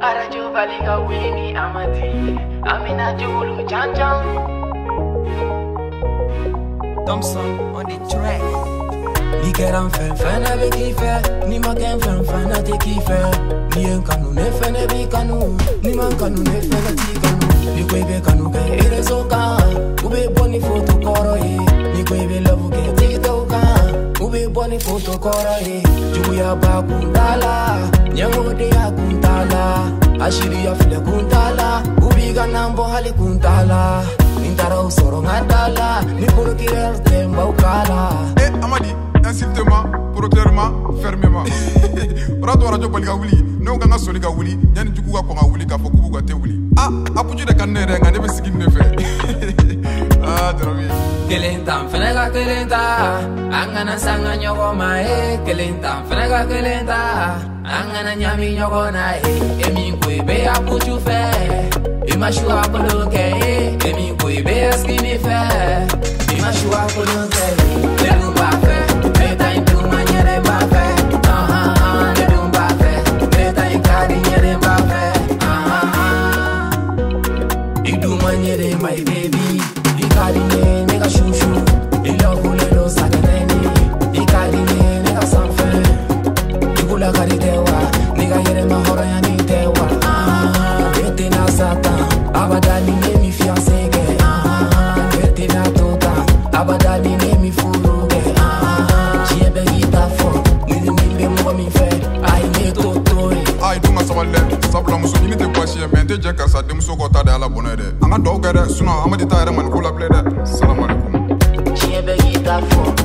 Radio Balika wuli ni Amadi Amina Julu Chan Chan. Thompson on the track. Ni kɛra n fɛn fɛn na bɛ k'i fɛ, ni ma kɛ n fɛn fɛn na tɛ k'i fɛ. Ni ye n kanu ne fɛnɛ b'i kanu, ni ma n kanu ne fɛnɛ t'i kanu. Ni ko i bɛ kanu kɛ réseau kan, u bɛ bɔ ni photo kɔrɔ ye. Ni ko i bɛ love kɛ TikTok kan, u bɛ bɔ ni photo kɔrɔ ye. Juguya b'a kun t'a la, ɲɛmɔgɔdenya kun t'a la, asiriya filɛ kun t'a la, u b'i ka nan bɔ hali kun t'a la. Ni n taara u sɔrɔ n ka da la, ni procureur tɛ n b'aw kala. Eh Amadi, insulte-moi, procureur-moi, fermez-moi. O y'a to Radio Balika wuli, ne ko k'an ka soli ka wuli, yanni jugu ka kɔn ka wuli k'a fɔ k'u b'u ka te wuli. Ah, Apuju de ka di ne yɛrɛ ye, nka ne bɛ sigi nin de fɛ. Ah, Jarabi. Kelen ta n fɛnɛ ka kelen ta, an kana sanga ɲɔgɔn ma ye. Kelen ta n fɛnɛ ka kelen ta, an kana ɲami ɲɔgɔn na ye. E min ko i bɛ Apuju fɛ, i ma suwa kolon kɛ ye. E min ko i bɛ Askini fɛ, i ma suwa kolon kɛ ye. Ne dun b'a fɛ, ne ta in dun ma ɲɛ b'a fɛ. Ah ah ah, ne dun b'a fɛ, ne ta in ka di ɲɛ b'a fɛ. Ah ah ah, i dun ma ɲɛ de my baby, i ka di ne ye ne ka chouchou. I love don sakɛnɛni, i ka di ne ye ne ka sanfɛ. Jugu la ka di tɛ wa, ne ka yɛrɛma hɔrɔnya ni tɛ wa. Ah, ne tɛna sa tan, abada ni ne mi fiancé kɛ. Ah, ne tɛna to tan, abada ni ne mi furu kɛ. Ah, diɲɛ bɛɛ k'i ta fɔ, ni ni min bɛ mɔgɔ min fɛ, ayi ne t'o to yen. Ah, i dun ka sabali dɛ, sabula muso ɲini tɛ baasi ye, mais n tɛ jɛ karisa denmuso kɔ ta de Ala bɔnɛ dɛ. An ka duwawu kɛ dɛ, sinon Amadi t'a yɛrɛ ma nin ko la bilen dɛ. Salamu aleykum. Diɲɛ bɛɛ k'i ta fɔ.